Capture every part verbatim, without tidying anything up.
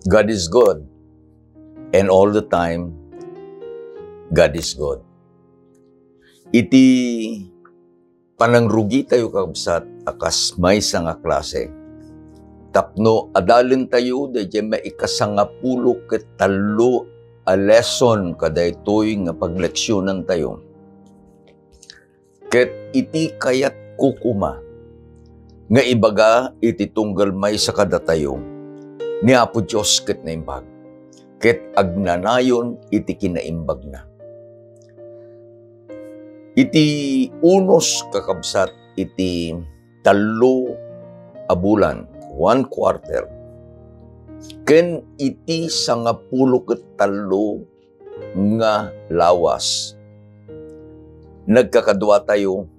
God is good, and all the time, God is good. Iti panangrugitayo, kakabsat, a kas maysa nga klase, tapno adalentayo daydiay maikasangapulo ket tallo a lesson kadaytoy nga pagleksionantayo. Ket iti kayatko koma nga ibaga iti tunggal maysa kadatayo, ni Apo Dios ket naimbag, ket agnanayon iti kinaimbagna. Iti unos, kakabsat, iti tallo a bulan, one quarter, ken iti sangapulo ket tallo nga lawas, nagkakaduatayo,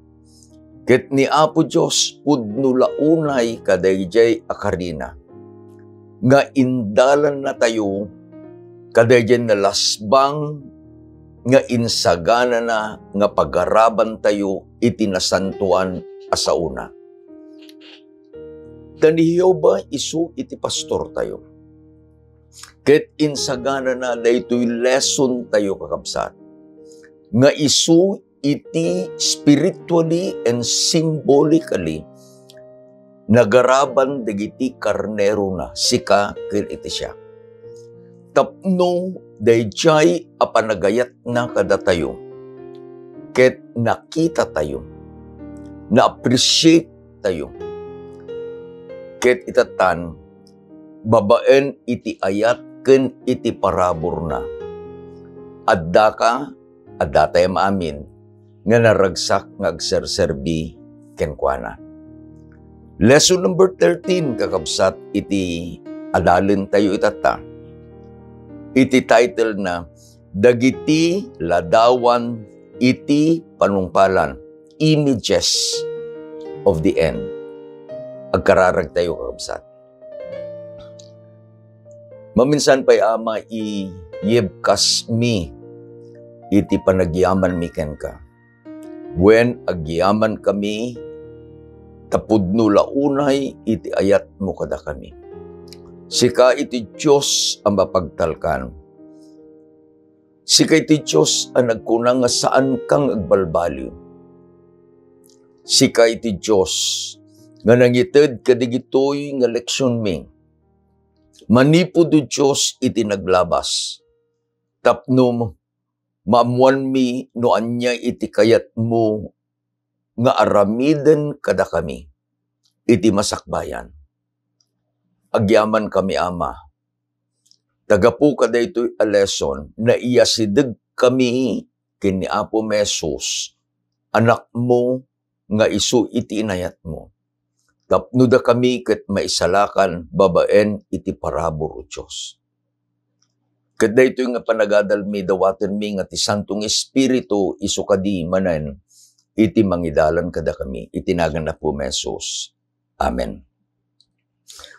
ket ni Apo Dios pudno la unay kadaydiay a karina nga indalannatayo kadaydiay nalasbang nga insaganana nga pagarabantayo iti nasantoan a saona. Ta ni Jehovah isu iti pastortayo. Ket insaganana daytoy lesson tayo, kakabsat, nga isu iti spiritually and symbolically nagaraban dagiti karnerona, sika ken iti siak. Tapno daydiay a panagayatna kadatayo, ket nakitatayo, na-appreciate tayo, ket itattan, babaen iti ayat ken iti paraburna. Addaka, addatay amin nga naragsak nga agserserbi kenkuana. Lesson number thirteen, kakabsat, iti adalentayo itatta. Iti title na, Dagiti Ladawan iti Panungpalan, Images of the End. Agkararagtayo, kakabsat. Maminsan pay, Ama, iyebkasmi iti panagyamanmi kenka. Wen, agyamankami, ta pudno la unay iti ayatmo kadakami. Sika iti Dios a mapagtalkan. Sika iti Dios a nagkuna nga saankang agbalbaliw. Sika iti Dios nga nangited kadagitoy nga leksionmi. Manipud, O Dios, iti naglabas, tapno maammoanmi no ania iti kayatmo nga aramiden kadakami iti masakbayan. Agyamankami, Ama, ta gapu kadaytoy a lesson, naiyasidegkami ken ni Apo Jesus, Anakmo nga isu iti inayatmo, tapno dakami ket maisalakan babaen iti parabur, O Dios. Ket daytoy nga panagadalmi, dawatenmi nga ti Santo nga Espiritu isu kadi manen iti mangidalan kadakami, iti nagan Apo Jesus. Amen.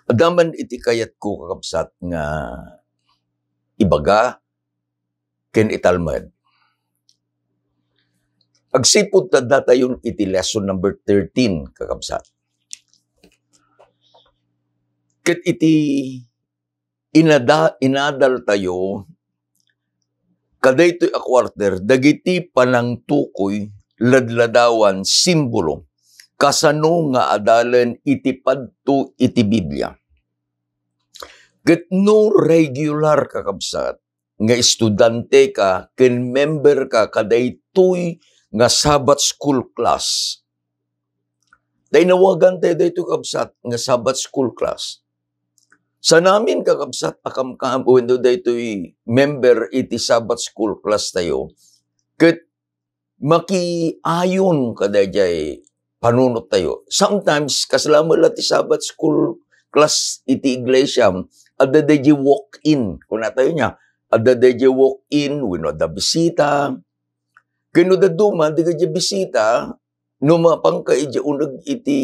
Adda man iti kayatko, kakabsat, nga ibaga ken italmed. Agsipud ta addatayon iti lesson number thirteen, kakabsat. Ket iti inada-, inadaltayo kadaytoy a quarter, dagiti panangtukoy, ladladawan, simbolo, kasano nga adalen iti padto iti Biblia. Ket no regular, kakabsat, nga estudiante ka ken member ka kadaytoy nga Sabbath School class. Ta inawagan tayo daytoy, kabsat, nga Sabbath School class. Saan amin, kakabsat, a kamkam wenno daytoy member iti Sabbath School class tayo, ket makiayon kadaydiay panunot tayo. Sometimes, kasla met la ti Sabbath School class iti iglesia, adda daydiay walk-in, kuna tayo niya, adda daydiay walk-in, wenno adda bisita. Ken no dadduma, dagiti bisita, no mapanka idiay uneg iti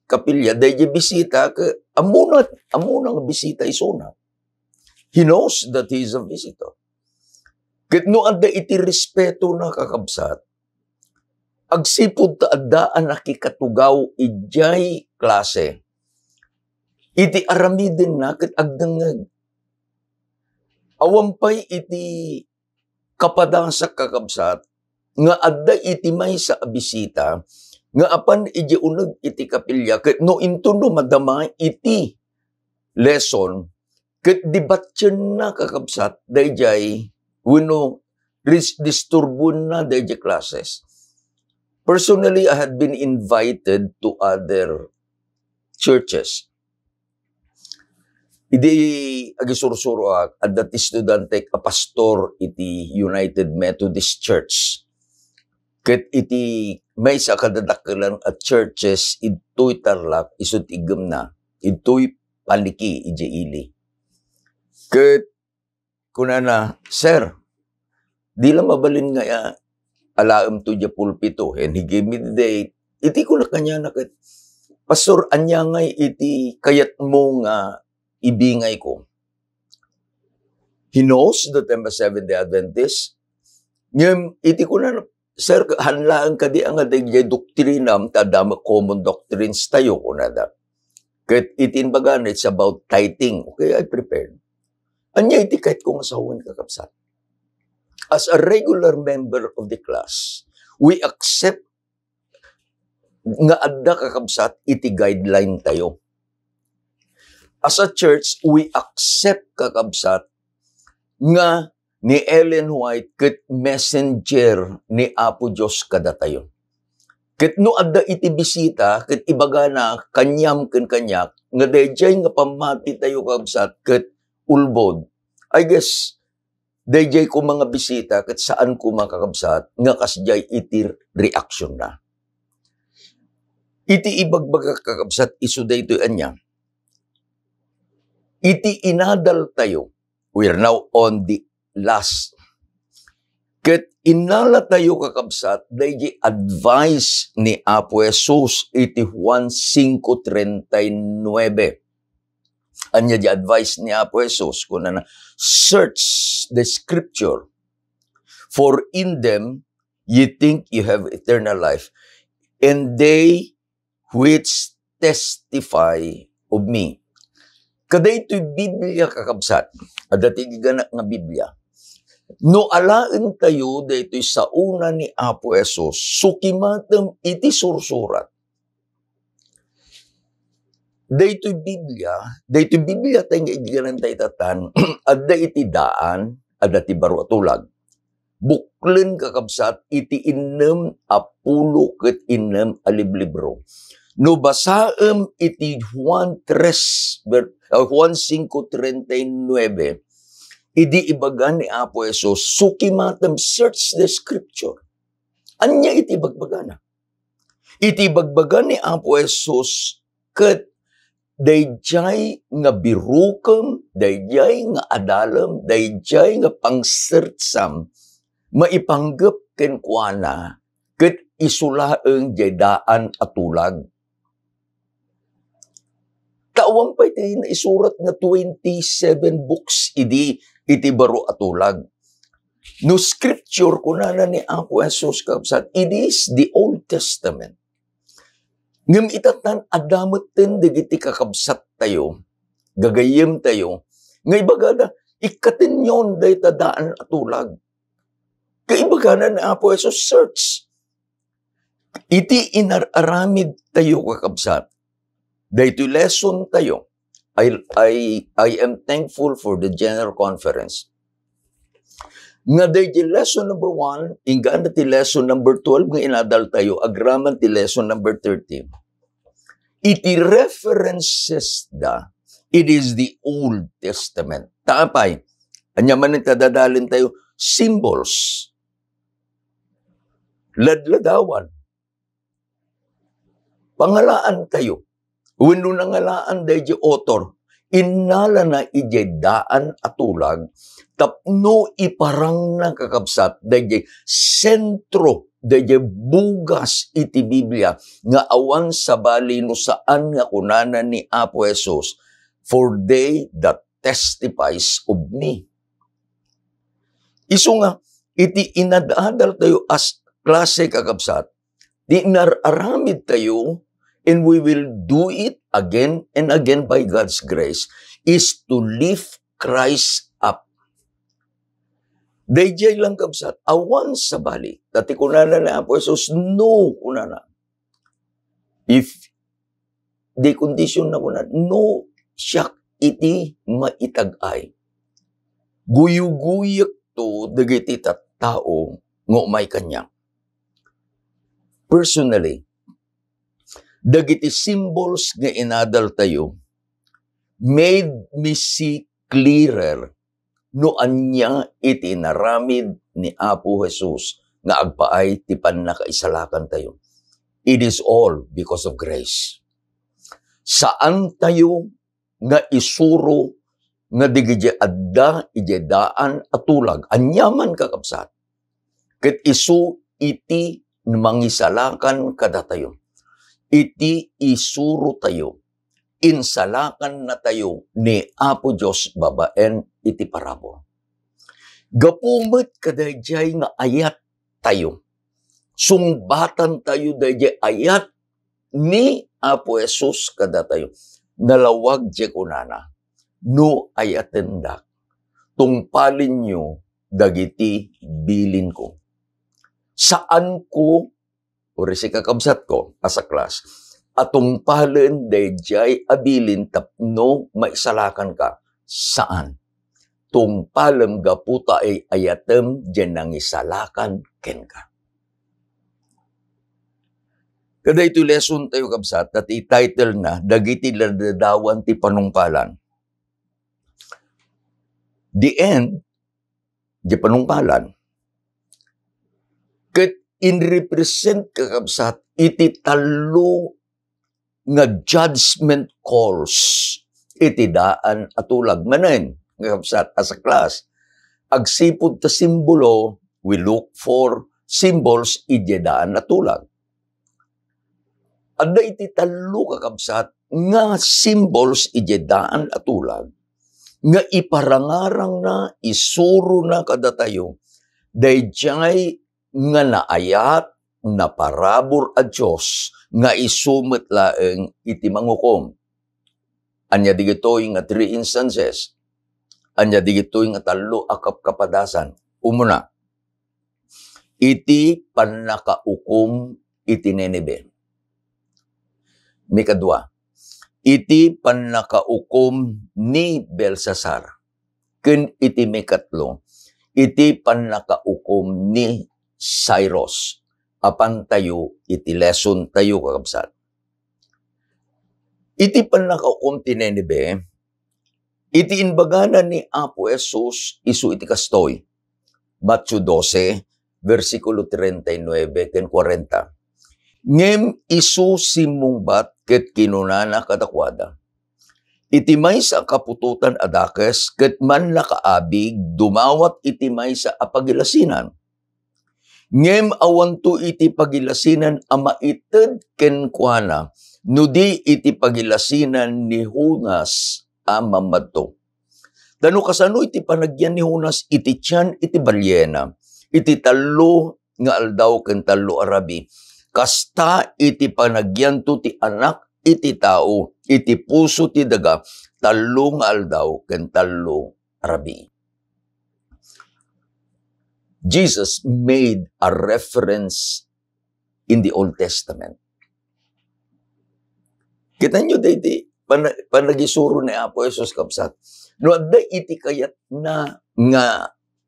kapilya, daydiay bisita, ke-, ammona, ammona nga bisita isuna. He knows that he is a visitor. Ket no adda iti respeto na, kakabsat, agsipud ta adda a nakikatugaw idiay klase, Iti aramidenna ket agdengngeg. Awan pay iti kapadasak, kakabsat, nga adda iti maysa a bisita nga apan idiay uneg iti kapilya ket no inton no madama iti lesson, ket dibatienna, kakabsat, daydiay wenno ris-, disturbuenna daydiay classes. Personally, I had been invited to other churches. Idi agisursuroak, adda ti estudiantek a pastor iti United Methodist Church. Ket iti maysa a kadadakkelan a churches, idtoy Tarlac, isu ti iggemna, idtoy Paniki, idiay ili. Ket kunana, "Sir, di la mabalin nga, ah, alaemto idiay pulpito." And he gave me the date. Iti kuna kaniana ket, "Pastor, ania ngay iti kayatmo nga ibingayko?" He knows that I'm a Seventh-day Adventist. Ngem iti kunana, "Sir, han laeng kadi nga daydiay doktrinam, ta adda met common doctrines tayo," kunada. Ket iti imbagana, it's about tithing. Okay, I prepared. Ania iti kayatko nga sawen, kakabsat? As a regular member of the class, we accept nga adda, kakabsat, iti guideline tayo. As a church, we accept, kakabsat, nga ni Ellen White ket messenger ni Apo Dios kadatayo. Ket no adda iti bisita ket ibagana kaniam ken kaniak nga daydiay nga pammati tayo, kabsat, ket ulbod, I guess, daydiay koma nga bisita ket saan koma, kakabsat, nga kasdiay iti reaksionna. Iti ibagbagak, kakabsat, isu daytoy ania. Iti inadal tayo, we're now on the last. Ket innala tayo, kakabsat, daydi advice ni Apo Jesus iti Juan cinco treinta y nueve. Ania di advice ni Apo Jesus? Kunana, "Search the scripture, for in them you think you have eternal life, and they which testify of me." Kadaytoy Biblia, kakabsat, adda ti giganak nga Biblia. No alaentayo daytoy saona ni Apo Jesus, sukimatem iti sursurat. Daytoy Biblia, daytoy Biblia tay nga idganan tay tatan, adda iti daan, adda ti baro a tulag. Buklen, kakabsat, iti innem a pulo ket innem a liblibro. No basaem iti Juan tres, ber-, ah, Juan cinco treinta y nueve, idi ibaga ni Apo Jesus, "Sukimatem, search the scripture." Ania iti ibagbagana? Iti ibagbaga ni Apo Jesus ket daydiay nga birukem, daydiay nga adalem, daydiay nga pangsearcham maipanggep kenkuana, ket isu laeng diay daan a tulag. Ta awan pay ti naisurat nga twenty-seven books idi iti baro a tulag. No scripture, kunana ni Apo Jesus, kabsat, it is the Old Testament. Ngem itatan, adda metten dagiti kakabsat tayo, gagayyem tayo, nga ibagada, "Ikkatenyon dayta daan a tulag." Kaibagana ni Apo Jesus, search. Iti inar-aramid tayo, kakabsat, daytoy lesson tayo, I, I, I am thankful for the General Conference. Nga daydi lesson number one, inggana ti lesson number twelve nga inadal tayo, agraman ti lesson number thirteen. Iti references da, it is the Old Testament. Ta apay, ania manen ta dadalen tayo, symbols, ladladawan, pangalaan tayo, wenno nangalaan daydi author, innalana idiay daan a tulag tapno iparangna, kakabsat, daydi sentro, daydi bugas iti Biblia nga awan sabali no saan nga kunana ni Apo Jesus, "For they that testifies of me." Isu nga, iti inad-adal tayo as klase, kakabsat, ti inar-aramid tayo, and we will do it again and again by God's grace is to lift Christ up. Daydiay lang, kabsat, awan sabali. Ta ti kunana ni Apo Jesus, no, kunana. If di kondisyon na kuna, no, siak iti maitag-ay. Guyuguyekto dagiti tattao nga umay kaniak. Personally, dagiti symbols nga inadaltayo made me see clearer no ania iti inaramid ni Apo Jesus nga agpaay ti pannakaisalakantayo. It is all because of grace. Saantayo nga isuro nga dagiti adda idiay daan a tulag, aniaman, kakabsat, ket isu iti mangisalakan kadatayo. Iti isurotayo, insalakannatayo ni Apo Dios babaen iti parabur. Gapu met kadaydiay nga ayattayo, sungbatantayo daydiay ayat ni Apo Jesus kadatayo. Nalawag diay kunana, "No ayatendak, tungpalenyo dagiti bilinko." Saanko, uray, kakabsatko a saklas, a tungpalen daydiay a bilin tapno maisalakanka. Saan. Tungpalem gapu ta ay-ayatem diay nangisalakan kenka. Kadaytoy lesson tayo, kabsat, ta ti title na, dagiti ladadawan ti panungpalan. The end, di panungpalan. Ket in represent, kakabsat, iti tallo nga judgment calls iti daan a tulag. Manen, kakabsat, a saklas, agsipud ta simbolo, we look for symbols iti daan a tulag. Adda iti tallo, kakabsat, nga symbols iti daan a tulag nga iparangarangna, isurona kadatayo daydiay nga naayat, naparabur a Dios nga isu met laeng iti mangukom. Ania digitoy nga three instances? Ania digitoy nga tallo a kapkapadasan? Umuna, iti pannakaukom iti Ninive. Mikadua, iti pannakaukom ni Belsasar. Ken iti mikatlo, iti pannakaukom ni Cyrus. Apantayo iti lesson tayo, kakabsat. Iti pannakaukom ti Ninive, iti imbagana ni Apo Jesus isu iti kastoy, Matthew dose, bersikulo treinta y nueve ken kuarenta. Ngem isu simmungbat ket kinunana kadakuada, "Iti maysa a kaputotan a dakes ket mannakaabig dumawat iti maysa a pagilasinan. Ngem awanto iti pagilasinan a maited kenkuana no di iti pagilasinan ni Jonas a mammadto." Ta no kasano iti panagyan ni Jonas iti tian iti baliena, iti tallo nga aldaw ken tallo a rabii, kasta iti panagyanto ti Anak iti Tao iti puso ti daga tallo nga aldaw ken tallo a rabii. Jesus made a reference in the Old Testament. Kitaenyo daydi pana-, panagisuro ni Apo Jesus, kabsat. No adda iti kayatna nga,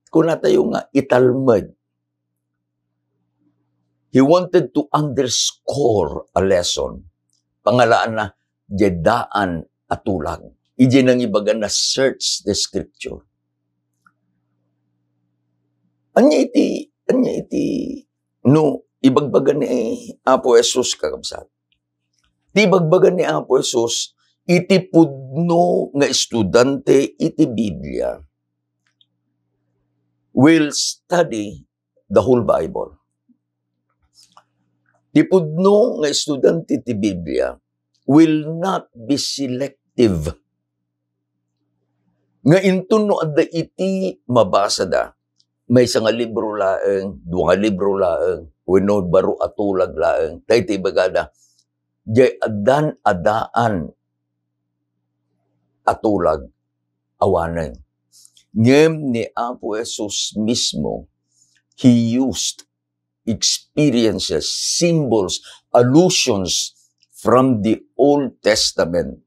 kunatayo nga italmed, he wanted to underscore a lesson. Pangalaanna, diay daan a tulag. Idiay nangibagan na search the scripture. Ania iti, ania iti, no, ibagbaga ni Apo Jesus, kakabsat. Ti ibagbaga ni Apo Jesus, iti pudno nga estudiante iti Biblia will study the whole Bible. Ti pudno nga estudiante ti Biblia will not be selective. Nga inton no adda iti mabasada, maysa nga libro laeng, dua nga libro laeng, wenno baro a tulag laeng, dayta ibagada, diay addan a daan a tulag, awanen. Ngem ni Apo Jesus mismo, he used experiences, symbols, allusions from the Old Testament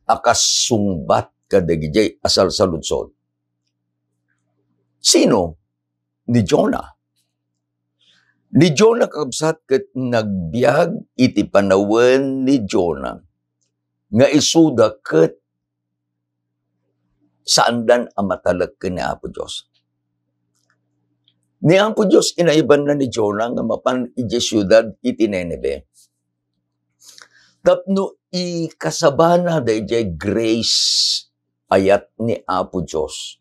a kasungbat kadagiti a salsaludsod. Sino? Ni Jonah. Ni Jonah, kakabsat, ket nagbiag iti panawen ni Jonah nga isuda ket saandan a matalek ken ni Apo Dios. Ni Apo Dios, inaybanna ni Jonah nga mapan idiay siudad iti Nineveh tapno ikasabana daydiay grace, ayat ni Apo Dios.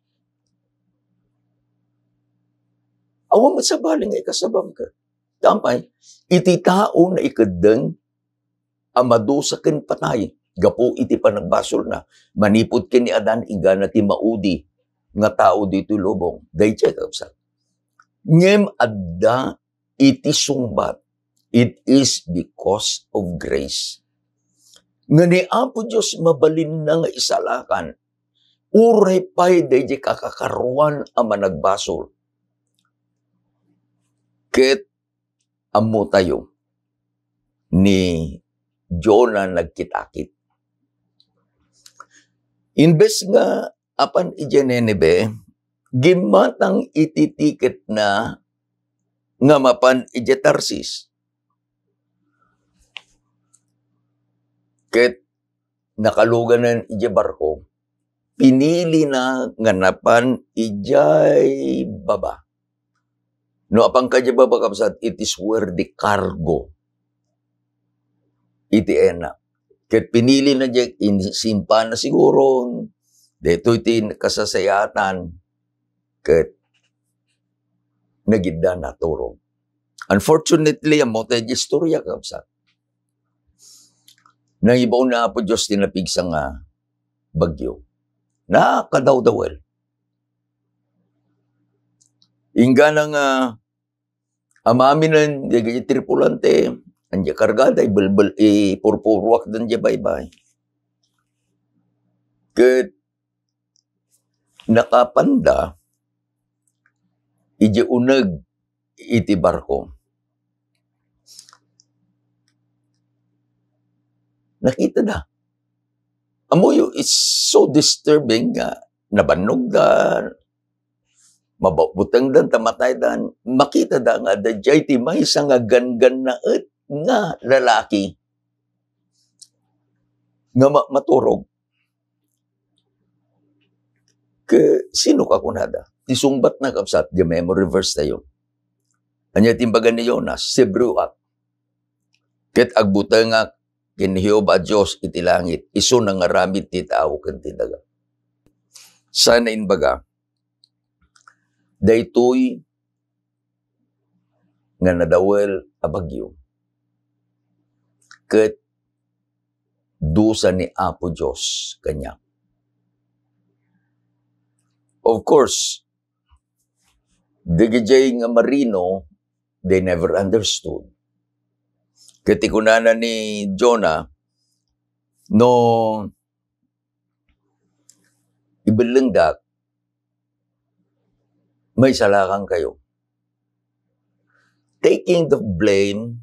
Awan met sabali nga ikasabam ket. Apay, iti tao naikeddeng a madusa ken patay gapu iti panagbasolna, manipud ken ni Adan, inggana ti maudi nga tao ditoy lubong. Daydiay, kakabsat. Ngem adda iti sungbat, it is because of grace. Nga ni Apo Dios mabalinna nga isalakan, uray pay daydiay kakakaruan a managbasol. Ket ammotayo, ni Jonah nagkitakit. Imbes nga apan idiay Nineveh, gimmatang iti tiketna nga mapan idiay Tarsis. Ket nakaluganen idiay barko, pinilina nga napan idiay baba. No apanka idiay baba, kabsat, it is where the cargo iti ena. Ket pinilina diay, insimpana siguro, daytoy ti kasasayaatan, ket nagidda naturog. Unfortunately, ammo tayo di istorya, kabsat. Nangibaon ni Apo Dios ti napigsa nga bagyo. Nakadawdawel. Inggana nga amaminen dagiti tripulante, ania kargada, ibelbel-, ipurpuruakdan diay baybay. Ket nakapanda idiay uneg iti barko. Nakitada. Ammoyo, it's so disturbing nga nabannogda, mabutengdan ta mataydan. Makitada nga adda diay ti maysa nga ganggannaet nga lalaki nga ma-, maturog. Ke-, sino ka kunada? Ti sungbatna, kabsat, di memory verse tayo. Ania ti imbaga ni Jonas? Sibriwak. Ket agbutengak ken Jehovah a Dios iti langit, isu nangaramid ti tao ken ti daga. Sana imbaga, daytoy nga nadawel a bagyo ket dusa ni Apo Dios kaniak. Of course, dagidiay nga marino, they never understood. Ket ti kunana ni Jonah, "No ibellengdak, maisalakankayo." Taking the blame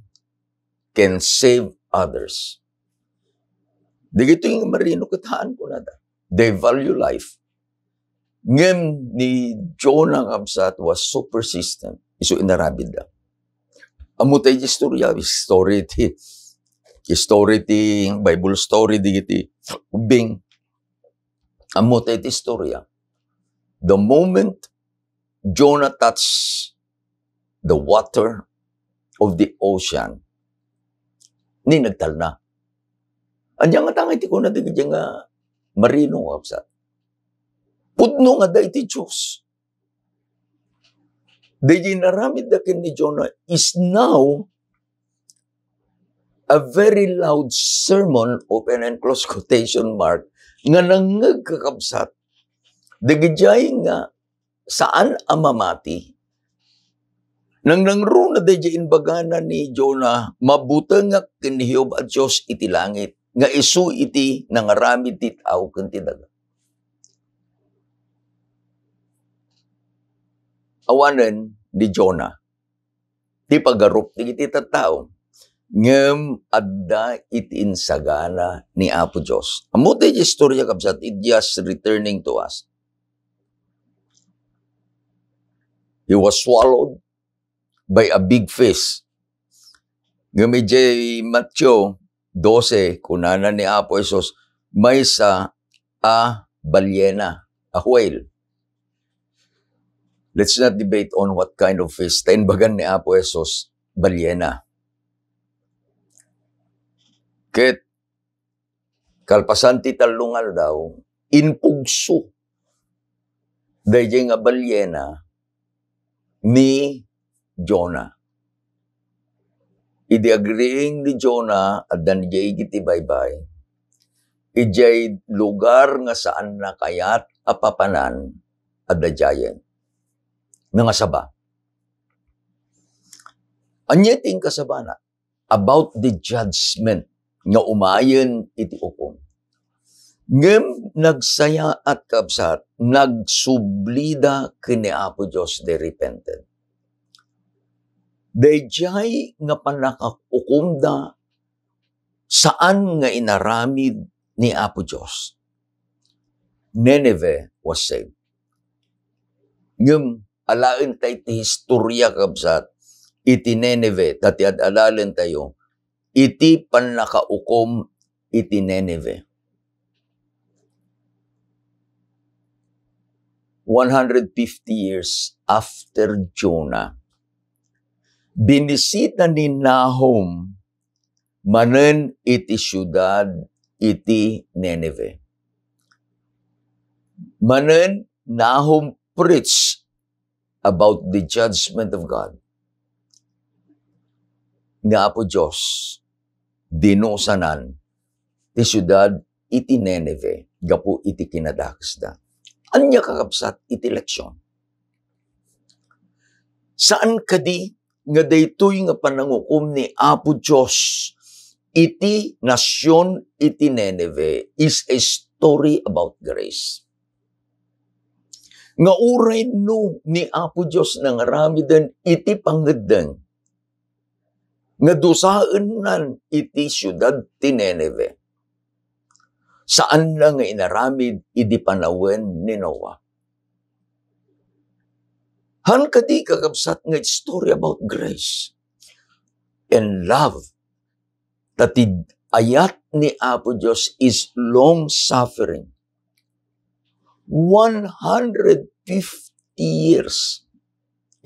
can save others. Dagitoy nga marino ket haan kunada. They value life. Ngem ni Jonah, kabsat, was so persistent. Isu inaramidda. Ammo tayo ti istorya, story ti, story ti, Bible story dagiti ubbing. Ammo tayo ti istorya. The moment Jonah touched the water of the ocean, ni nagtalna. Ania ngata nga iti kuna dagiti nga marino, kabsat? Pudno nga adda iti Dios. Daydi inaramidda ken ni Jonah is now a very loud sermon, open and close quotation mark, nga nangngeg, kakabsat, dagidiay nga saan a mamati. Nangnangruna daydiay imbagana ni Jonah, "Mabutengak ken ni Jehovah a Dios iti langit." nga isu iti nangaramid ti tao ken ti daga. Awanen ni Jonah ti pagarup dagiti tattao, ngem adda iti insagana ni Apo Dios. Ammo ti istorya, kabsat, it just returning to us. He was swallowed by a big fish. Ngem idiay Mateo dose, kunana ni Apo Jesus, maysa a balyena, a whale. Let's not debate on what kind of fish. Ta imbagan ni Apo Jesus, balyena. Ket kalpasan ti tallo nga aldaw, impugso daydiay nga balyena ni Jonah. Idi agriing ni Jonah, adda idiay iti baybay, idiay lugar nga saanna kayat a papanan, adda idiayen. Nangasaba. Ania ti inkasabana? About the judgment nga umayen iti ukom. Ngem nagsayaat, kabsat, nagsublida ken ni Apo Dios, they repented. Daydiay nga pannakaukomda, saan nga inaramid ni Apo Dios. Nineveh was saved. Ngem alaentayo ti historia, kabsat, iti Nineveh, ta ti ad-adalentayo, iti pannakaukom iti Nineveh. One hundred fifty years after Jonah, binisita ni Nahum manen iti siudad iti Nineveh. Manen Nahum preach about the judgment of God. Ni Apo Dios, dinusanan ti siudad iti Nineveh gapu iti kinadakesda. Ania, kakabsat, iti leksion? Saan kadi nga daytoy nga panangukom ni Apo Dios iti nasion iti Nineveh is a story about grace. Nga uray no ni Apo Dios nangaramiden iti pangeddeng nga dusaennan iti siudad ti Nineveh, saanna nga inaramid idi panawen ni Noah. Haan kadi, kakabsat, nga story about grace and love. Ta ti ayat ni Apo Dios is long-suffering. One hundred fifty years.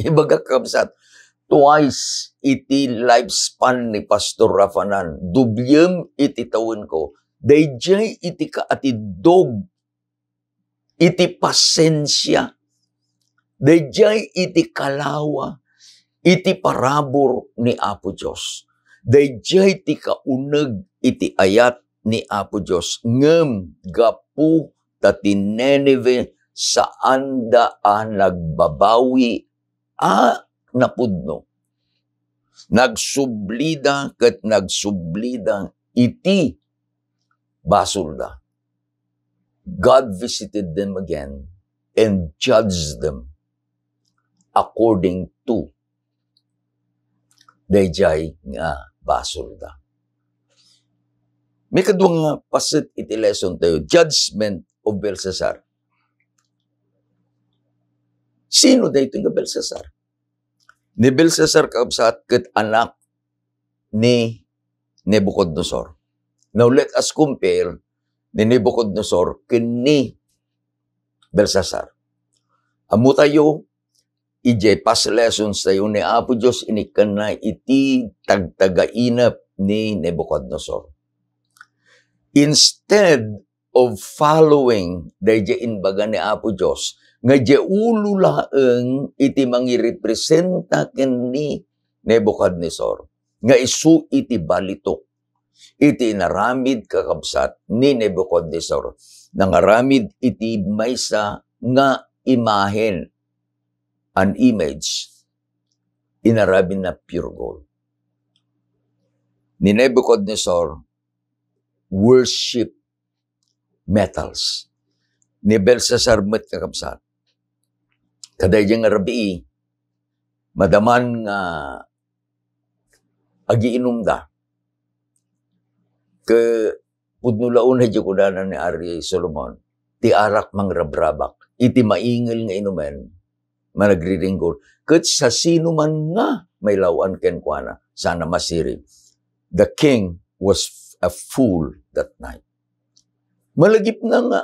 Ibaga, kabsat, twice iti lifespan ni Pastor Rafanan. Dubliem iti tawenko. Daydiay iti kaatiddog iti pasensia, daydiay iti kalawa iti parabur ni Apo Dios, daydiay ti kauneg iti ayat ni Apo Dios, ngem gapu ta ti Nineveh saanda a nagbabawi a napudno, nagsublida ket nagsublida iti basolda. God visited them again and judged them according to daydiay nga basolda. Maikadua nga paset iti lesson tayo, judgment of Belshazzar. Sino daytoy nga Belshazzar? Ni Belshazzar, kabsat, ket anak ni Nebuchadnezzar. Now, let us compare ni Nebuchadnezzar ken ni Belshazzar. Ammo tayo, idiay past lessons tayo, ni Apo Dios inikkanna iti tagtagainep ni Nebuchadnezzar. Instead of following daydiay imbaga ni Apo Dios, nga idiay ulo laeng iti mangirepresenta ken ni Nebuchadnezzar, nga isu iti balitok iti inaramid, kakabsat, ni Nebuchadnezzar. Nangaramid iti maysa nga imahen, an image, inaramidna pure gold. Ni Nebuchadnezzar, worship metals. Ni Belshazzar met, kakabsat, kadaydi nga rabii, madaman nga agiinumda. Ket pudno la unay di kunana ni Ari Solomon, "Ti arak mangrabrabak, iti maingel nga inumen, managriringgor, ket sasinoman nga mailaw-an kenkuana, saan a masirib." The king was a fool that night. Malagipna nga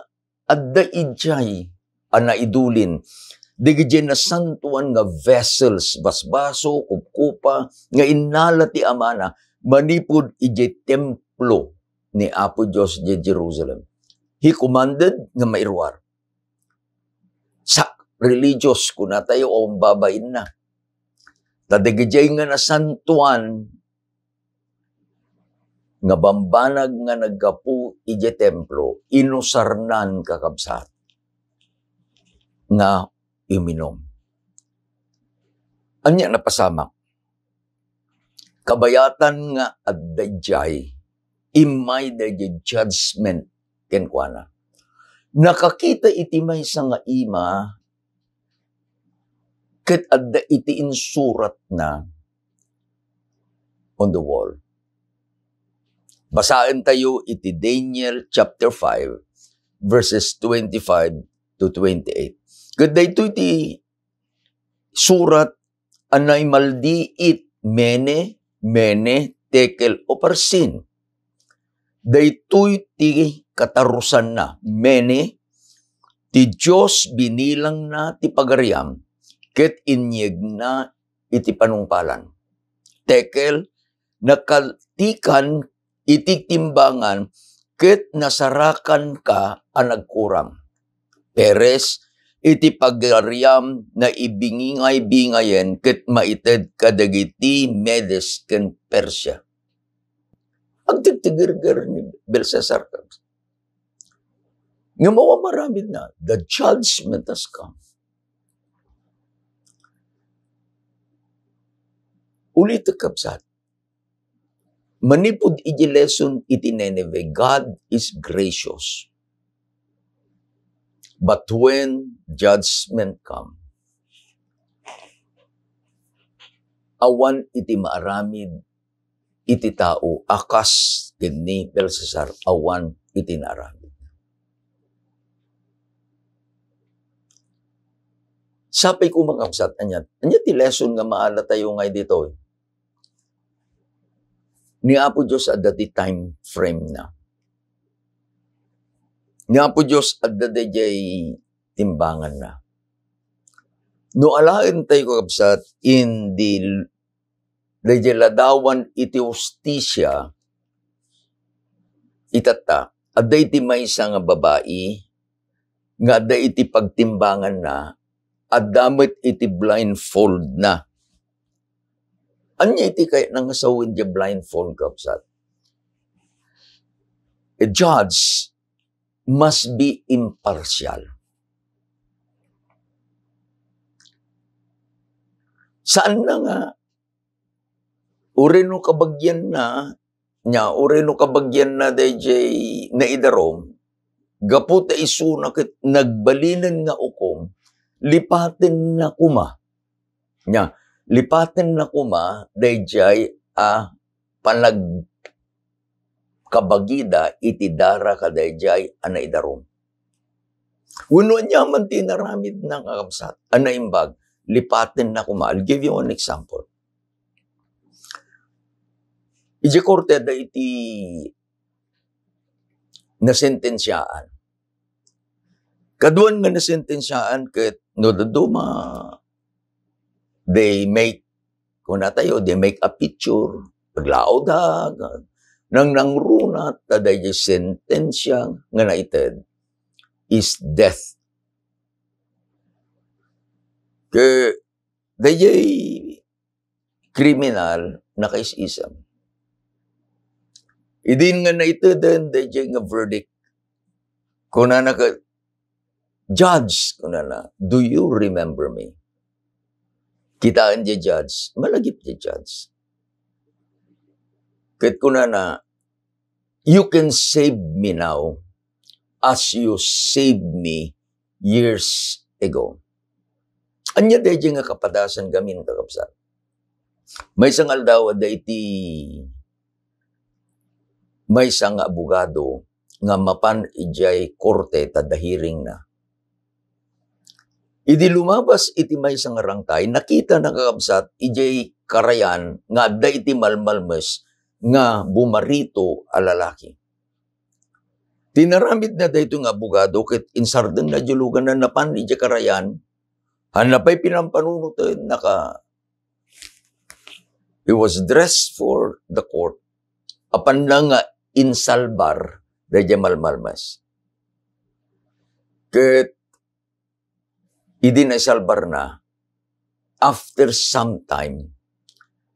adda idiay a naidulin dagiti nasantoan nga vessels, basbaso, kupkupa, nga innala ti amana manipud idiay templo ni Apo Dios idiay Jerusalem. He commanded nga mairuar. Sacrilegious, kunatayo, o babainna. Ta dagidiay nga nasantoan nga bambanag nga naggapu idiay templo, inusarnan, kakabsat, nga uminum. Ania napasamak? Kabayatan nga adda idiay, immay daydiay judgment kenkuana. Nakakita iti maysa nga ima ket adda iti insuratna on the wall. Basaentayo iti Daniel chapter five, verses twenty-five to twenty-eight. Ket daytoy ti surat a naimaldiit, Mene, Mene, Tekel, Uparsin. Daytoy ti katarusanna, Mene, ti Dios binilangna ti pagariam, ket inyegna iti panungpalan. Tekel, nakatikan iti timbangan, ket nasarakanka a nagkuram. Peres, iti pagariam, naibingay-bingayen ket maited kadagiti Medes ken Persia. Agtigtigerger ni Belshazzar, ngem awan maaramidna, the judgment has come. Ulitek, kabsat, manipud iti lesson iti Nineveh, God is gracious. But when judgment come, awan iti maaramid iti tao a kas ken ni Belshazzar, awan iti naaramid. Sapay ko, mga kabsat, ania, ania ti lesson nga maalatayo ngay ditoy? Ni Apo Dios adda ti time frame na. Ni Apo Dios adda daydiay timbangan na. No alaentayo, kakabsat, in the, daydiay ladawan iti hustisia, itatta, adda iti maysa nga babai nga adda iti pagtimbangan na, adda met iti blindfold na. Ania iti kayatna nga sawen diay blindfold, kabsat? A judge must be impartial. Saan na nga, uray no kabagianna, nia, uray no kabagianna daydiay naidarum, gapu ta isuna ket nagbalinen nga ukom, lipatenna koma. Nia, lipatenna koma daydiay a panagkabagida iti dara kadaydiay a naidarum. Wenno aniaman ti inaramidna, kakabsat, a naimbag, lipatenna koma. I'll give you one example. Idiay korte, adda iti nasentensiaan. Kaduan nga nasentensiaan ket no dadduma, they make, kunatayo, they make a picture, aglaawda, nangnangruna, ta daydiay sentensia nga naited is death. Ket daydiay kriminal, nakaisisem. Idin nga naiteden daydiay nga verdict, kunana ket, "Judge," kunana, "do you remember me?" Kitaen diay judge, malagip diay judge. Ket kunana, "You can save me now as you saved me years ago." Ania daydiay nga kapadasan ngamin, kakabsat? Maysa nga aldaw, adda iti maysa nga abogado nga mapan idiay korte ta adda hearing na. Idi lumabas iti maysa nga rangtay, nakitana, kakabsat, idiay karayan nga adda iti malmalmes nga bumarito a lalaki. Tinaramidna daytoy nga abogado ket insardengna idiay luganna, napan idiay karayan, haan na pay pinampanunotennaka. He was dressed for the court. Apanna nga insalbar daydiay malmalmes. Ket idi naisalbarna, after some time,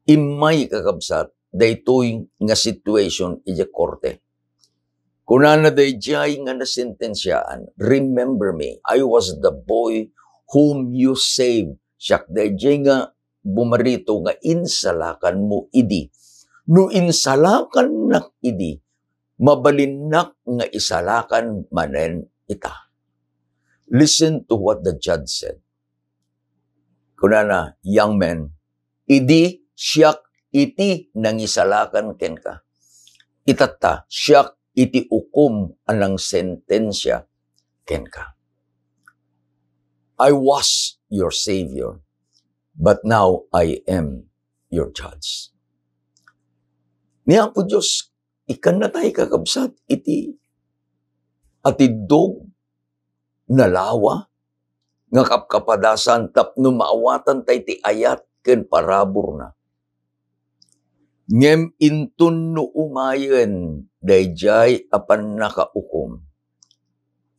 immay, kakabsat, daytoy nga situation idiay korte. Kunana daydiay nga nasentensiaan, "Remember me, I was the boy whom you saved." Siak daydiay nga bumarito nga insalakanmo idi. No insalakannak idi, mabalinnak nga isalakan manen ita. Listen to what the judge said. Kunana, "Young man, idi siak iti nangisalakan kenka. Itatta, siak iti ukom a nangsentensia kenka. I was your savior, but now I am your judge." Ni Apo Dios, ikkannatay, kakabsat, iti atiddog, nalawa nga kapkapadasan tapno maawatan tay ti ayat ken paraburna. Ngem inton no umayen daydiay a pannakaukom,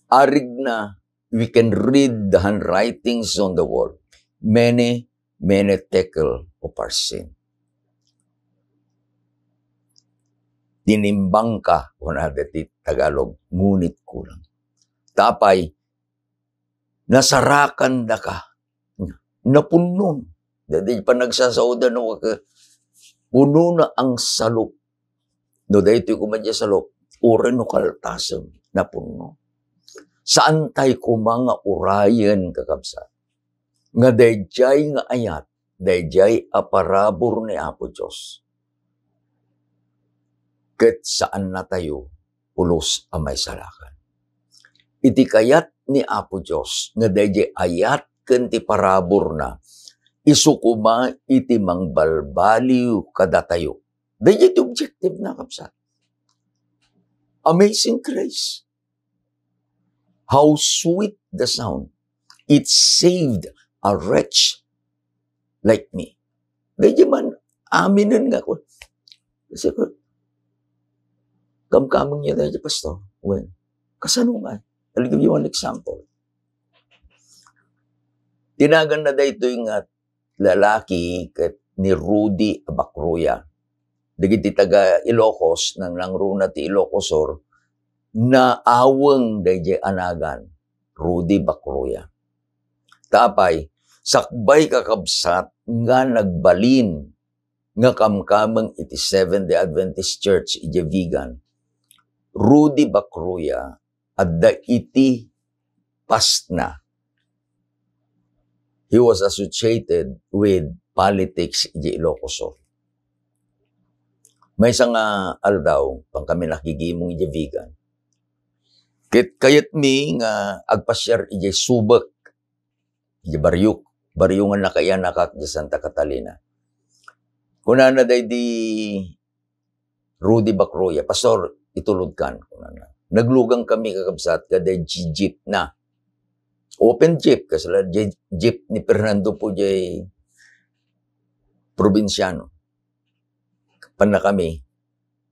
arigna, we can read the handwritings on the wall. Many, many tekel of our sin. Tinimbangka, kunada ti Tagalog, ngunit kulang. Ta apay, nasarakandaka. Napunnon. Daydi panagsasaodan no ka, punona ang salop. No daytoy koma diay salop, uray no kaltasem, napunno. Saan tay koma nga urayen, kakabsat, nga daydiay nga ayat, daydiay a parabur ni Apo Dios. Ket saannatayo pulos a maisalakan. Iti kayat ni Apo Dios nga daydiay ayat ken ti paraburna, isu koma iti mangbalbaliw kadatayo. Daydiay ti objective na, kabsat. Amazing grace. How sweet the sound. It saved a wretch like me. Daydiay man, aminen nga ako. Kasi ko, kamkameng niya daydiay, Pastor. Well, kasano nga? I'll give you one example. Tinagan na daytoy nga lalaki ket ni Rudy Abacruya. Dagiti taga Ilocos, nang nangruna ti Ilocos Sur, naaweng daydiay a nagan, Rudy Bacruya. Ta apay, sakbay, kakabsat, nga nagbalin nga kamkameng iti Seventh-day Adventist Church idiay Vigan, Rudy Bacruya, adda iti pastna. He was associated with politics idiay Ilocos Sur. Maysa nga aldaw, pankami nakigimong idiay Vigan. Ket kayatmi nga agpasiar idiay Subec, idiay barrio, barrio nga nakaiyanakak idiay Santa Catalina. Kunana daydi Rudy Bacroya, "Pastor, itulodkan," kunana. Naglugang kami, kakabsat, kada jeep na. Open jeep, kasla je-, jeep ni Fernando po jay probinsiano. Panna kami.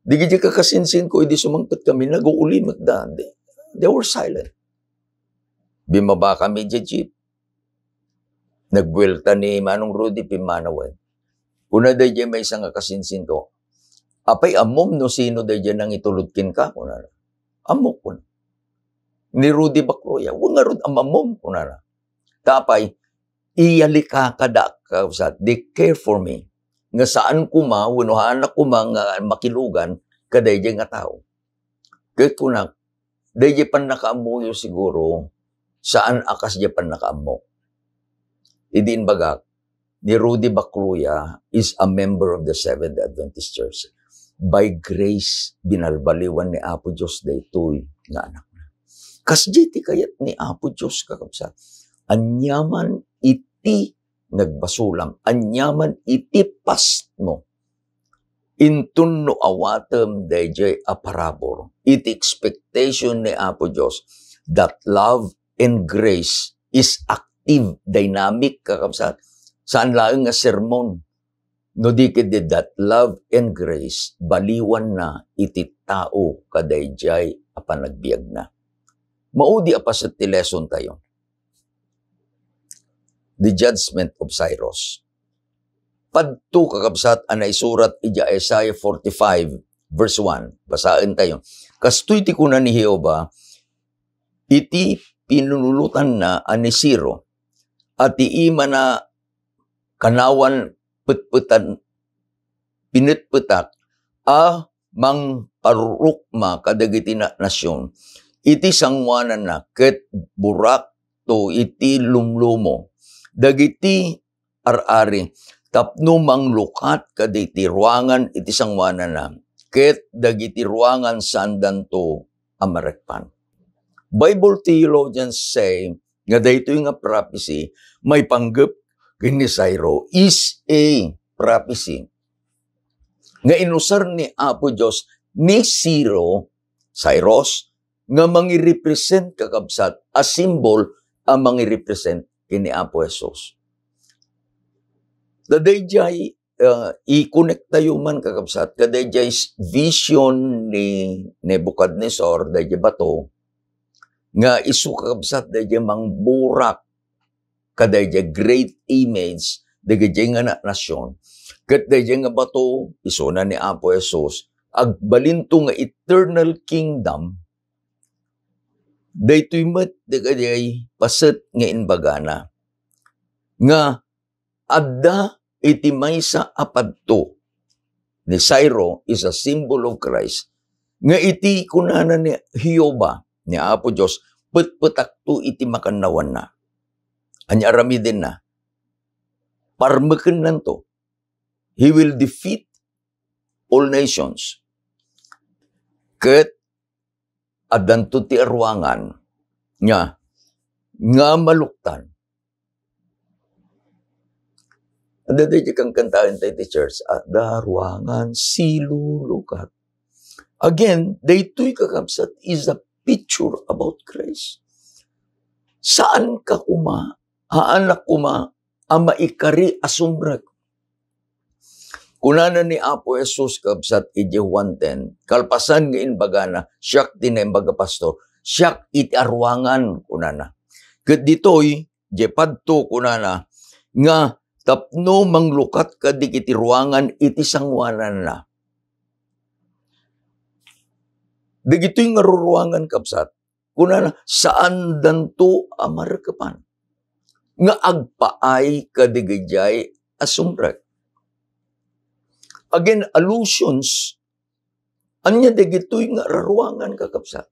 Dagiti kakasinsinko, idi sumangpet kami, naguulimek da. They, they were silent. Bimaba kami jay jeep. Nagbuelta ni Manong Rudy, pimmanawen. Kuna dayjay maysa nga kasinsinko, "Apay, ammom no sino dayjay nangitulod kenka?" kunana. "Ammok," kuna. "Ni Rudy Bacroya." "Wen ngarud, am-ammom," kunana. "Ta apay, iyalika kada, kakabsat, they care for me. Nga saan koma, wenno haanak koma nga makilugan kadayjay nga tao." Ket kunak, dayjay pannakaammoyo siguro, saan a kasdiay pannakaammok. Idi imbagak, ni Rudy Bacruya is a member of the Seventh Adventist Church. By grace, binalbaliwan ni Apo Dios daytoy nga anakna. Kasdiay ti kayat ni Apo Dios, kakabsat. Aniaman iti nagbasolam, aniaman iti pastmo, inton no awatem dayjay a parabur iti expectation ni Apo Dios, that love and grace is active, dynamic, kakabsat. Saan laeng nga sermon. No di ket di that love and grace, baliwanna iti tao kadayjay a panagbiagna. Maudi a paset ti lesson tayo. The judgment of Cyrus. Padto, kakabsat, a naisurat iti Isaiah forty-five, verse one. Basaen tayo. Kastoy ti kuna ni Jehovah, iti pinunulotanna a ni Ciro, a ti imana kanawan petpetan, pinetpetak a mangparurukma kadagiti na-, nasion iti sangoananna, ket burakto iti lumlumo dagiti ar-ari tapno manglukat kadagiti ruangan iti sangoananna, ket dagiti ruangan saandanto a marekpan. Bible theologians say nga daytoy nga prophecy maipanggep ken ni Ciro is a prophecy nga inusar ni Apo Dios ni Ciro, Cyrus, nga mangirepresent, kakabsat, a symbol a mangirepresent ken ni Apo Jesus. Daydiay, ah, i-connect tayo man, kakabsat, kadaydiay s-, vision ni Nebuchadnezzar, daydiay bato, nga isu, kakabsat, daydiay mangburak kadaydiay great image dagiti nga na-, nasion. Ket daydiay nga bato, isuna ni Apo Jesus, agbalinto nga eternal kingdom, daytoy met dagiti paset nga imbagana, nga adda iti maysa a padto ni Ciro is a symbol of Christ, nga iti kunana ni Jehovah, ni Apo Dios, petpetakto iti makannawanna. Ania aramidenna? Parmekennanto. He will defeat all nations. Ket addanto ti aruangan nga, nga maluktan. Adda daydi kankantaen tayo ti church, adda aruangan silulukat. Again, daytoy, kakabsat, is a picture about Christ. Saan ka kuma, haanak kuma, a maikari a sumrek. Kunana ni Apo Jesus, kabsat, iti Juan ten, kalpasan nga imbagana, "Siak ti naimbag a pastor, siak iti aruangan," kunana. Ket ditoy, diay padto, kunana, nga tapno manglukat kadagiti ruangan iti sangoananna. Dagitoy nga ruruangan, kabsat, kunana, saandanto a marekepan nga agpaay kadagijay a sumrek. Again, allusions, ania dagitoy nga raruangan, kakabsat?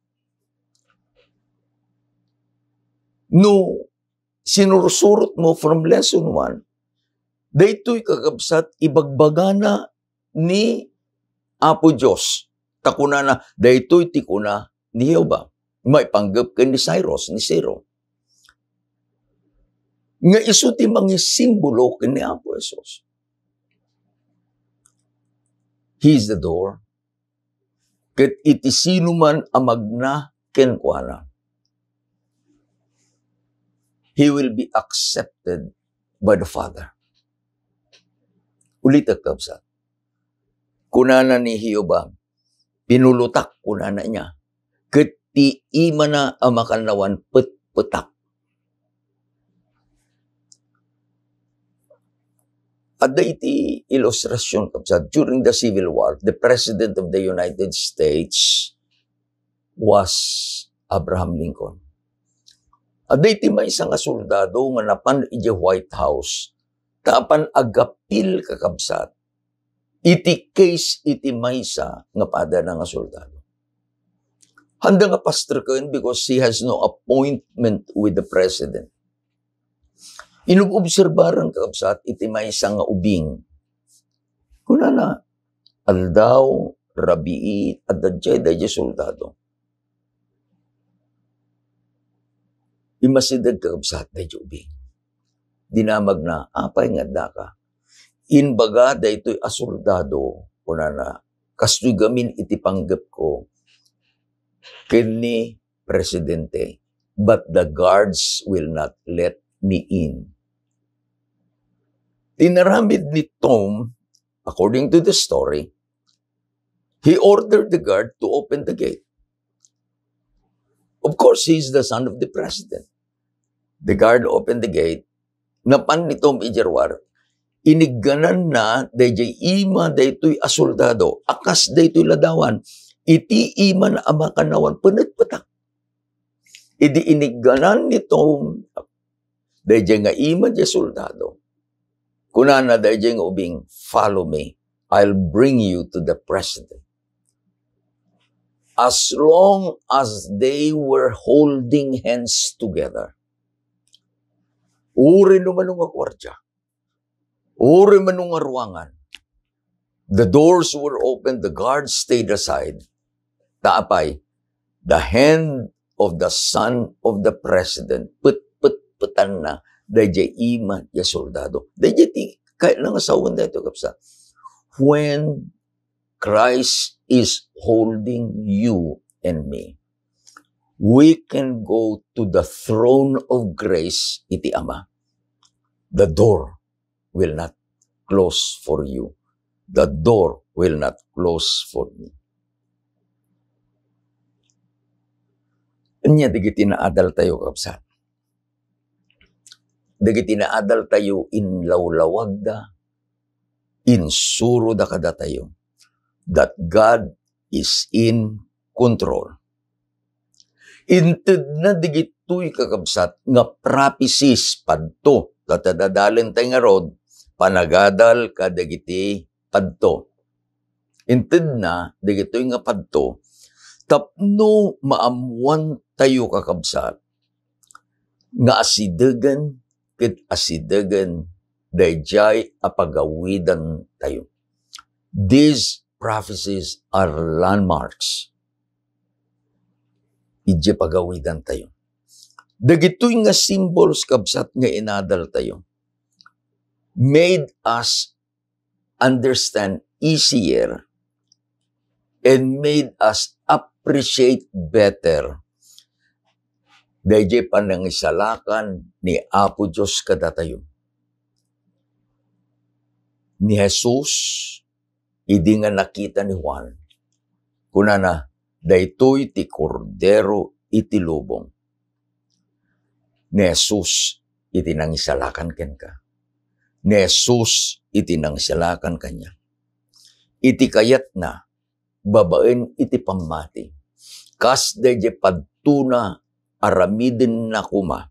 No sinursurot mo from lesson one, daytoy, kakabsat, ibagbagana ni Apo Dios. Ta kunana, daytoy ti kuna ni Jehovah, maipanggep ken ni Cyrus, ni Ciro, nga isu ti mangisimbolo ken ni Apo Jesus. He is the door. Ket iti sinuman a magna kenkuana, he will be accepted by the Father. Ulitek, kabsat. Kunana ni Jehovah, "Pinulotak," kunana niya, "ket ti imana a makannawan petpetak." Adda iti ilustrasyon, kabsat, during the Civil War, the President of the United States was Abraham Lincoln. Adda iti maysa nga soldado nga napan idiay White House, ta apan agapil, kakabsat, iti case iti maysa nga padana nga soldado. Haanda nga pastreken because he has no appointment with the president. Inub-obserbaran, kakabsat, iti maysa nga ubing. Kunana, aldaw, rabii, adda diay daydiay soldado. Immasideg, kakabsat, daydiay ubing. Dinamagna, "Apay nga addaka?" Imbaga daytoy a soldado, kunana, "Kastoy gamin iti panggepko ken ni Presidente, but the guards will not let me in." Inaramid ni Tom, according to the story, he ordered the guard to open the gate. Of course, he is the son of the president. The guard opened the gate. Napan ni Tom idiay ruar. Iniggananna daydiay ima daytoy a soldado a kas daytoy ladawan. Iti imana a makannawan, penetpetak. Idi inigganan ni Tom daydiay nga ima diay soldado, kunana daydiay nga ubing, "Follow me. I'll bring you to the president." As long as they were holding hands together, uray no mano nga guardia, uray mano nga ruangan, the doors were open, the guards stayed aside. Ta apay, the hand of the son of the president, petpetpetanna daydiay ima diay soldado. Daydiay ti kayatna nga sawen daytoy, kabsat. When Christ is holding you and me, we can go to the throne of grace iti Ama. The door will not close for you. The door will not close for me. Ania dagiti naadaltayo, kabsat? Dagiti naadaltayo, inlawlawagda, insuroda kadatayo that God is in control. Intedna dagitoy, kakabsat, nga prophecies padto. Ket adalentayo ngarud, panagadal kadagiti padto. Intedna dagitoy nga padto tapno maammoantayo, kakabsat, nga asidegen ket asidegen daydiay a pagawidantayo. These prophecies are landmarks idiay pagawidantayo. Dagitoy nga symbols, kabsat, nga inadaltayo made us understand easier and made us appreciate better daydiay panangisalakan ni Apo Dios kadatayo. Ni Jesus, idi nga nakita ni Juan, kunana, "Daytoy ti Kordero iti lubong." Ni Jesus iti nangisalakan kenka. Ni Jesus iti nangisalakan kaniak. Iti kayatna, babaen iti pammati, kas daydiay padtona, aramidenna koma.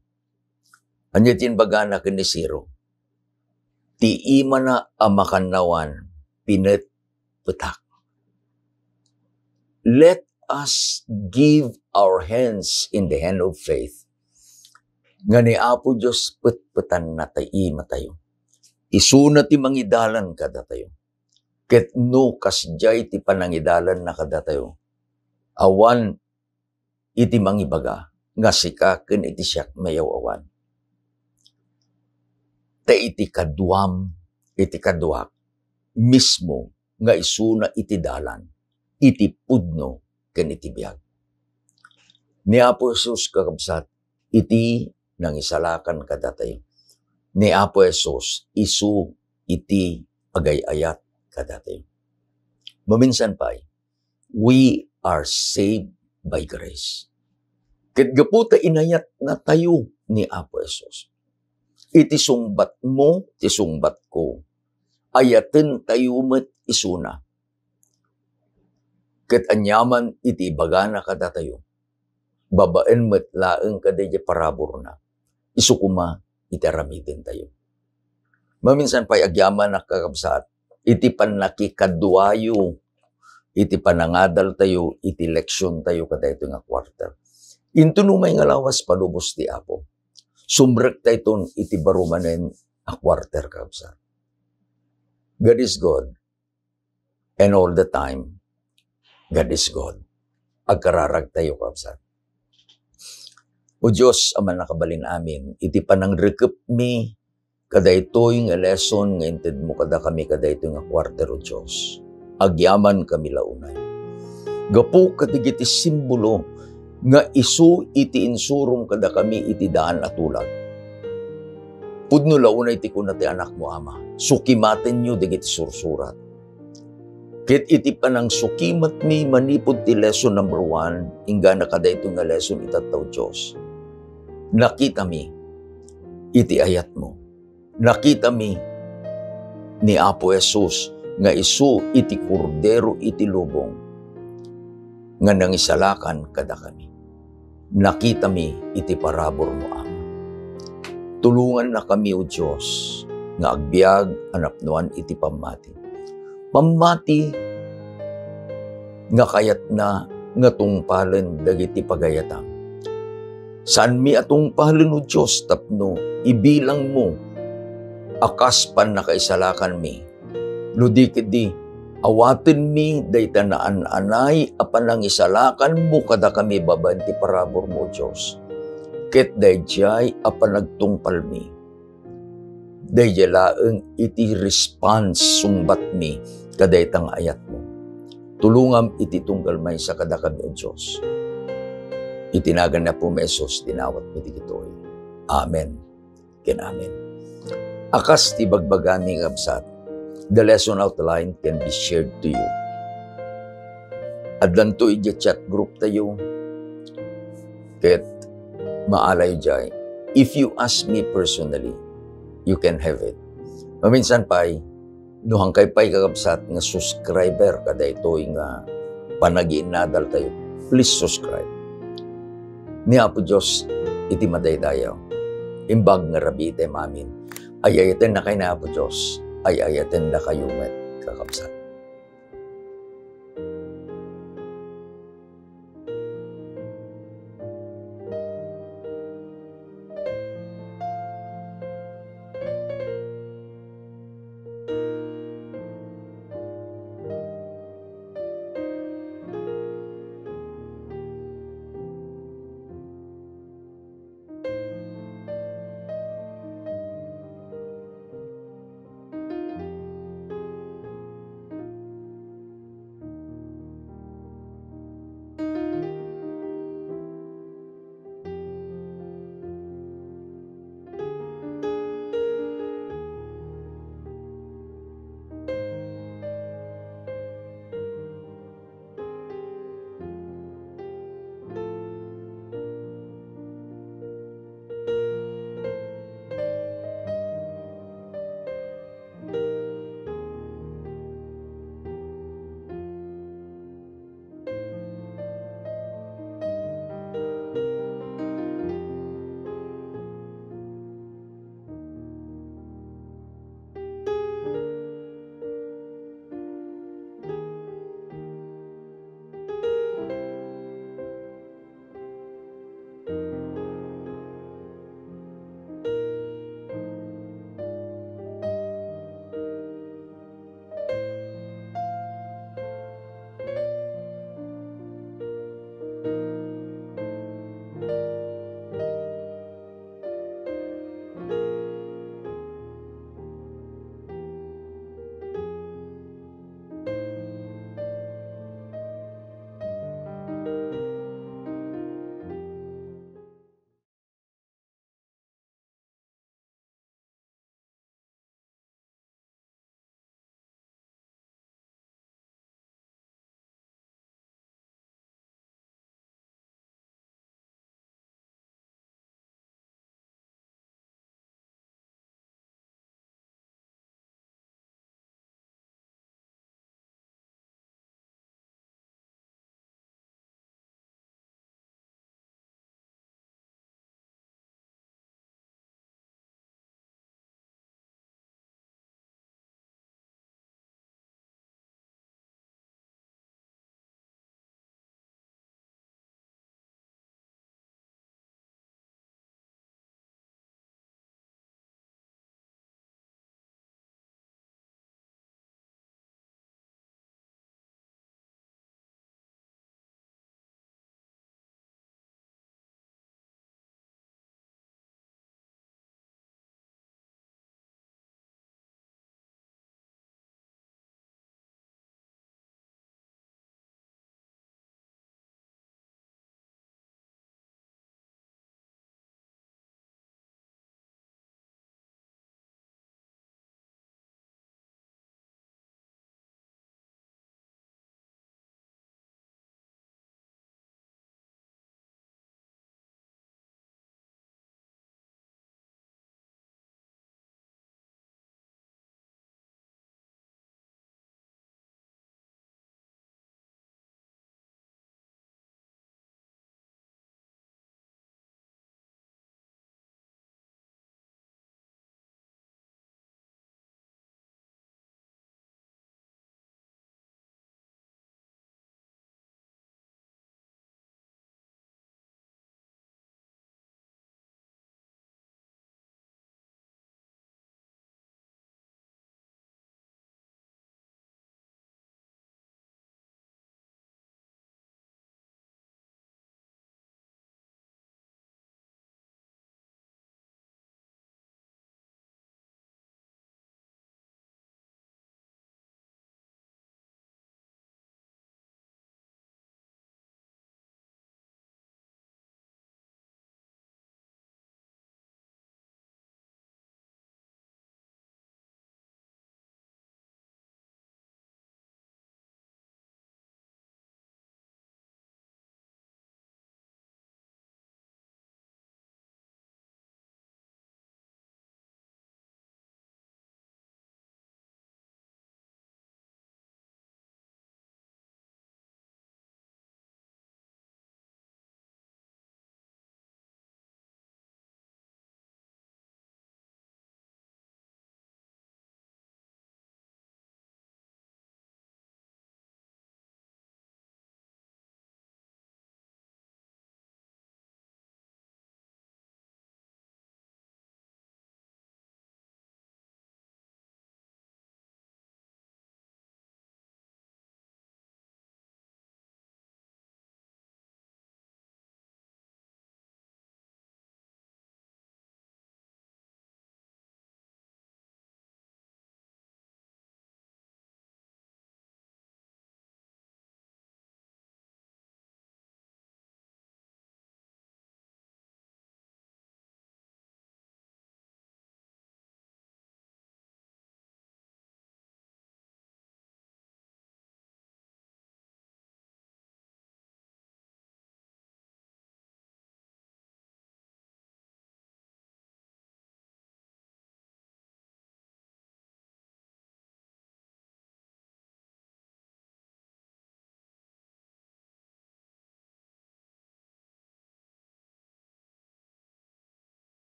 Ania ti imbagana ken ni Ciro? Ti imana a makannawan, pinetpetak. Let us give our hands in the hand of faith. Nga ni Apo Dios petpetanna ti imatayo. Isuna ti mangidalan kadatayo. Ket no kasdiay ti panangidalanna kadatayo, awan iti mangibaga nga sika ken iti siak mayaw-awan. Ta iti kaduam, iti kaduak mismo nga isuna iti dalan, iti pudno ken iti biag. Ni Apo Jesus, kakabsat, iti nangisalakan kadatayo. Ni Apo Jesus, isu iti agay-ayat kadatayo. Maminsan pay, we are saved by grace. Ket gapu ta inayatnatayo ni Apo Jesus, iti sungbatmo, ti sungbatko, ayatentayo met isuna. Ket aniaman iti ibagana kadatayo, babaen met laeng kadaydiay paraburna, isu koma iti aramidentayo. Maminsan pay agyamanak, kakabsat, iti pannakikaduayo, iti panangadaltayo iti leksiontayo kadaytoy nga quarter. Inton umay nga lawas, palubos ti Apo. Sumrektayton iti baro manen a quarter, kabsat. God is good, and all the time, God is good. Agkararagtayo, kabsat. O Dios, Ama nakabalin amin, iti panangrekepmi kadaytoy nga lesson nga intedmo kadakami kadaytoy nga quarter, O Dios, agyamankami la unay. Gapu kadagiti simbolo nga isu iti insurom kadakami iti daan a tulag. Pudno la unay ti kuna ti Anakmo, Ama, sukimatenyo dagiti sursurat. Ket iti panangsukimatmi manipud ti lesson number one, inggana kadaytoy nga lesson itatta, O Dios, nakitami iti ayatmo. Nakitami ni Apo Jesus nga isu iti Kordero iti lubong nga nangisalakan kadakami. Nakitami iti paraburmo, Ama. Tulongannakami, O Dios, nga agbiag a napnoan iti pammati. Pammati nga kayatna nga tungpalen dagiti pagayatam. Saanmi a tungpalen, O Dios, tapno ibilangmo a kas pannakaisalakanmi. No di ketdi, awatenmi dayta naan-anay a panangisalakanmo kadakami babaen ti paraburmo, O Dios. Ket daydiay a panagtungpalmi, daydiay laeng iti response sungbatmi kadayta nga ayatmo. Tulongam iti tunggal maysa kadakami, O Dios. Iti nagan ni Apomi Jesus, dinawatmi dagitoy. Amen ken amen. A kas ti bagbagami, kabsat, the lesson outline can be shared to you. Addanto idiay chat group tayo. Ket maalayo diay, if you ask me personally, you can have it. Maminsan pay, no hankay pay, kakabsat, nga subscriber kadaytoy nga panagiinnadaltayo, please subscribe. Ni Apo Dios iti madaydayaw, imbag nga rabii ti amin, ay-ayatennakay ni Apo Dios, ay-ayatennakayo met, kakabsat.